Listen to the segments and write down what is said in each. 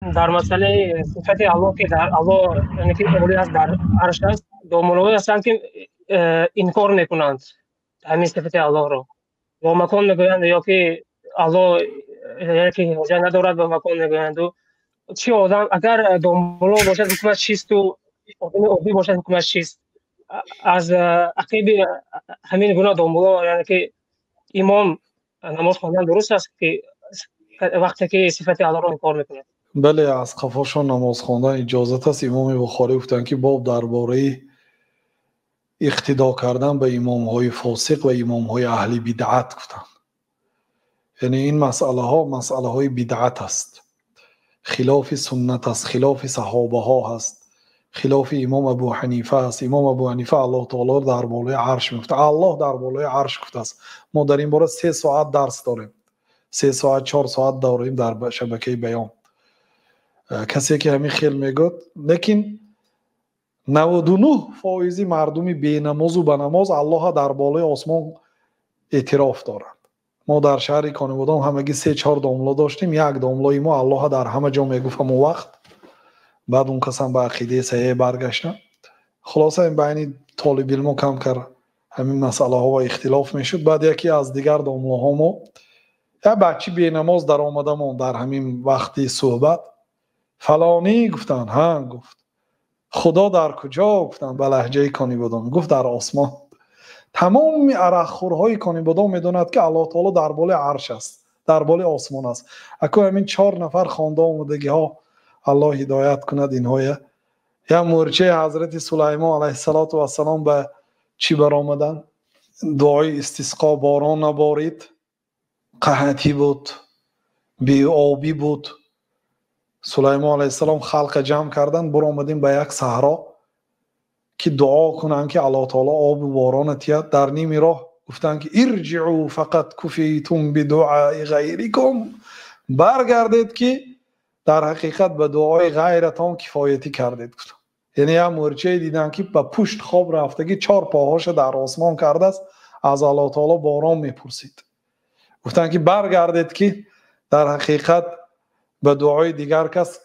Дар масъалаи сифати Аллоҳ, ки дар Аллоҳ, яъне ки олӣ аст, дар арш аст, домуллоҳое ҳастанд, ки инкор мекунанд ҳамин сифати Аллоҳро. Бо макон мегӯянд ё ки Аллоҳ, яъне ки ҳоҷат надорад ба макон мегӯянд. Чӣ одам агар домулло бошад, ҳукмаш чист, ва одами оддӣ бошад, ҳукмаш чист? Аз ақиби ҳамин гуна домулло, яъне ки имом намоз хондан дуруст аст, ки вақте ки сифати Аллоҳро инкор мекунад? Бале, аз қафошон намоз хондан иҷозат аст. Имоми Бухорӣ гуфтанд, ки боб дар бораи иқтидо кардан ба имомҳои фосиқ ва имомҳои аҳли бидъат гуфтанд. Яъне ин масъалаҳо масъалаҳои бидъат аст, хилофи суннат аст, хилофи саҳобаҳо ҳаст, хилофи имом Абу Ҳанифа аст. Имом Абу Ҳанифа Аллоҳ таоло дар болои арш мегуфт, Аллоҳ дар болои арш гуфтааст. Мо дар ин бора 3 соат дарс дорем, 3 соат, 4 соат дорем дар шабакаи Баён. Касе ки ҳамин хел мегӯяд, лекин 99 фоизи мардуми бенамозу ба намоз Аллоҳа дар болои осмон эътироф доранд. Мо дар шаҳри Конибодом ҳамагӣ се чор домло доштем. Як домлои мо Аллоҳа дар ҳама ҷо мегуфт ҳамон вақт. Баъд он касам ба ақидаи саҳеҳ баргаштам. Хулоса, ин байни толибилмо камкар ҳамин масъалаҳо ва ихтилоф мешуд. Баъд яке аз дигар домлоҳо мо як бачи бенамоз даромадамон дар ҳамин вақти суҳбат. Фалонӣ гуфтанд, ҳа, гуфт. Худо дар куҷо? Гуфтанд ба лаҳҷаи Конибодом. Гуфт: дар осмон. Тамоми арақхӯрҳои Конибодом медонад, ки Аллоҳ таоло дар болои арш аст, дар болои осмон аст. Аку ҳамин чор нафар хонда омадагиҳо, Аллоҳ ҳидоят кунад инҳоя. Як мӯрчаи ҳазрати Сулаймон алайҳиссалоту вассалом ба чӣ баромаданд? Дуои истисқо, борон наборид, қаҳатӣ буд, беобӣ буд. Сулаймон алайҳиссалом халқа ҷамъ карданд, биромадем ба як саҳро, ки дуо кунанд, ки Аллоҳ таоло обу борона тиҳад. Дар ними роҳ гуфтанд, ки ирҷиу фақат куфитум бидуаи ғайрикум, баргардед, ки дар ҳақиқат ба дуои ғайратон кифоятӣ кардед, гуфтанд. Яъне як мӯрчае диданд, ки ба пушт хоб рафтагӣ, чор поҳоша дар осмон кардааст, аз Аллоҳ таоло борон мепурсид. Гуфтанд, ки баргардед, ки дар ҳақиқат ба дуои дигар кас,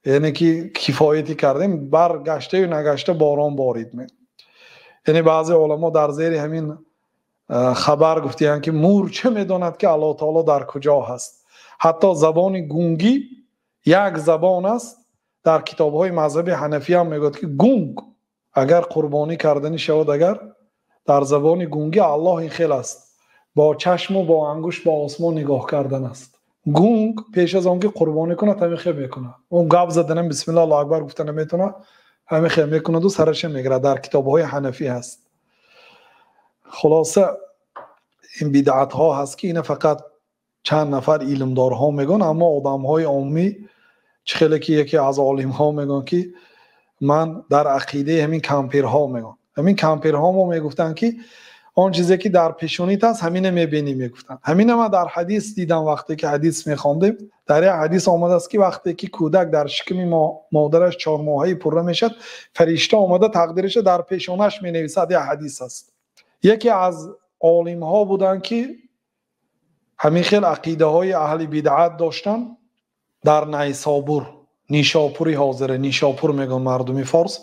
яъне ки кифоятӣ кардем. Баргаштаю нагашта борон борид. Яъне баъзе уламо дар зери ҳамин хабар гуфтиянд, ки мӯрча медонад, ки Аллоҳ таоло дар куҷо ҳаст. Ҳатто забони гунгӣ як забон аст. Дар китобҳои мазҳаби ҳанафиям мегӯяд, ки гунг агар қурбонӣ карданӣ шавад, агар дар забони гунгӣ Аллоҳ ин хел аст, бо чашму бо ангушт ба осмон нигоҳ кардан аст. Гунг пеш аз он ки қурбонӣ кунад, ҳамин хел мекунад. Ӯ гап заданам, бисмилла, Аллоҳу акбар гуфта наметавонад, ҳамин хел мекунаду сараша мегирад. Дар китобҳои ҳанафӣ ҳаст. Хулоса, ин бидъатҳо ҳаст, ки ина фақат чанд нафар илмдорҳо мегӯянд, аммо одамҳои оммӣ чӣ хеле ки яке аз олимҳо мегӯянд, ки ман дар ақидаи ҳамин кампирҳо мегӯям, ҳамин кампирҳо мо мегуфтанд, ки он чизе ки дар пешонит аст, ҳамина мебинӣ, мегуфтанд. Ҳамина ман дар ҳадис дидам. Вақте ки ҳадис мехондем, дар як ҳадис омадааст, ки вақте ки кӯдак дар шиками модараш 4 моҳаи пурра мешавад, фаришта омада тақдираша дар пешонаш менависад. Як ҳадис аст. Яке аз олимҳо буданд, ки ҳамин хел ақидаҳои аҳли бидъат доштанд дар Найсобур, Нишопури ҳозира. Нишопур мегӯянд мардуми форс,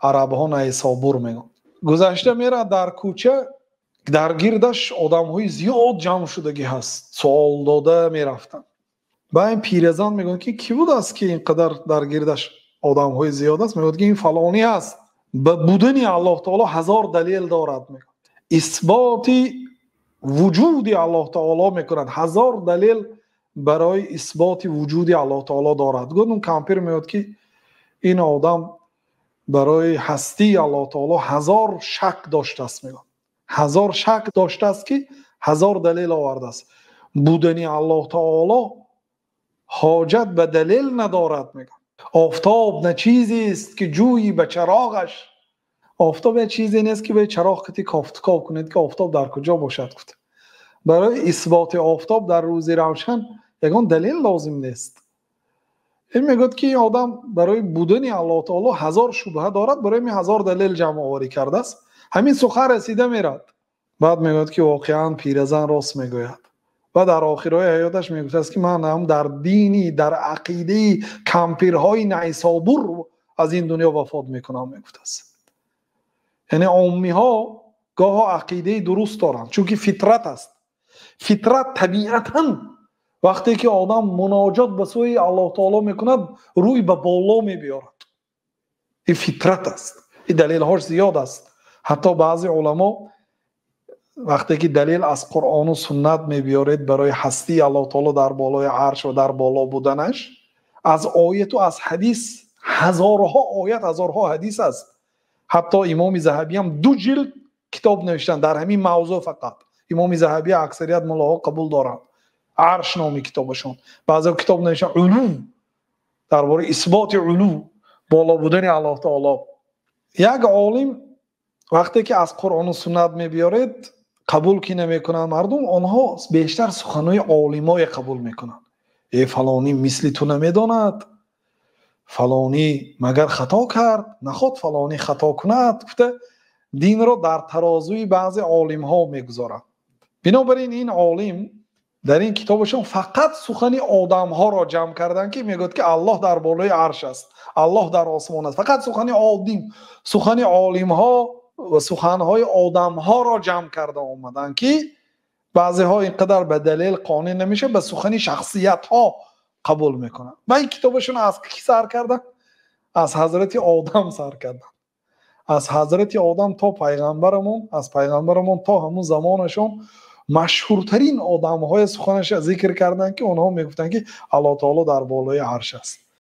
арабҳо Найсобур мегӯянд. Гузашта мерад дар кӯча, дар гирдаш одамҳои зиёд ҷамъ шудагӣ ҳаст, суол дода мерафтанд. Ба ин пиразан мегӯянд, ки кӣ будааст, ки ин қадар дар гирдаш одамҳои зиёд аст? Мегӯяд, ки ин фалонӣ аст, ба будани Аллоҳ таоло ҳазор далел дорад, мегӯяд, исботи вуҷуди Аллоҳ таоло мекунад, ҳазор далел барои исботи вуҷуди Аллоҳ таоло дорад. Гуфт он кампир, мегӯяд, ки ин одам барои ҳастии Аллоҳ таоло ҳазор шак доштааст, мегӯяд, ҳазор шак доштааст, ки ҳазор далел овардааст. Будани Аллоҳ таоло ҳоҷат ба далел надорад, мегӯяд. Офтоб на чизест, ки ҷӯйӣ ба чароғаш. Офтоб як чизе нест, ки ба чароғ кати кофтуков кунед, ки офтоб дар куҷо бошад, гуфт. Барои исботи офтоб дар рӯзи равшан ягон далел лозим нест. Ин мегӯяд, ки ин одам барои будани Аллоҳ таоло ҳазор шубҳа дорад, барои ҳамин ҳазор далел ҷамъоварӣ кардааст. Ҳамин сухан расида мерад. Баъд мегӯяд, ки воқеан пиразан рост мегӯяд. Ва дар охирҳои ҳаёташ мегуфтааст, ки ман ҳам дар дини, дар ақидаи кампирҳои Найсобур аз ин дунё вафот мекунам, мегуфтааст. Яъне оммиҳо гоҳо ақидаи дуруст доранд, чунки фитрат аст. Фитрат табиатан вақте ки одам муноҷот ба сӯи Аллоҳ таоло мекунад, рӯй ба боло мебиёрад. Ин фитрат аст. Ин далелҳош зиёд аст. Ҳатто баъзе уламо вақте ки далел аз Қуръону суннат мебиёред барои ҳастии Аллоҳ таоло дар болои арш ва дар боло буданаш, аз ояту аз ҳадис ҳазорҳо оят, ҳазорҳо ҳадис аст. Ҳатто Имоми Заҳабӣ ҳам 2 ҷилд китоб навиштанд дар ҳамин мавзӯъ фақат. Имоми Заҳабӣ аксарият муллоҳо қабул доранд. Арш номи китобашон. Баъзеҳо китоб навиштанд улув, дар бораи исботи улув, боло будани Аллоҳ таоло. Як олим вақте ки аз Қуръону суннат мебиёред, қабул ки намекунанд мардум, онҳо бештар суханҳои олимое қабул мекунанд. Э, фалонӣ мисли ту намедонад, фалонӣ магар хато кард, наход фалонӣ хато кунад, гуфта динро дар тарозуи баъзе олимҳо мегузоранд. Бинобар ин ин олим дар ин китобашон фақат сухани одамҳоро ҷамъ карданд, ки мегӯяд, ки Аллоҳ дар болои арш аст, Аллоҳ дар осмон аст. Фақат сухани одим, сухани олимҳо ва суханҳои одамҳоро ҷамъ карда омаданд, ки баъзеҳо ин қадар ба далел қонеъ намешаванд, ба сухани шахсиятҳо қабул мекунанд. Ва ин китобашон аз ки сар карданд? Аз ҳазрати Одам сар карданд. Аз ҳазрати Одам то пайғамбарамон, аз пайғамбарамон то ҳамун замонашон машҳуртарин одамҳои суханаша зикр карданд, ки онҳо мегуфтанд, ки Аллоҳ таоло дар болои арш аст.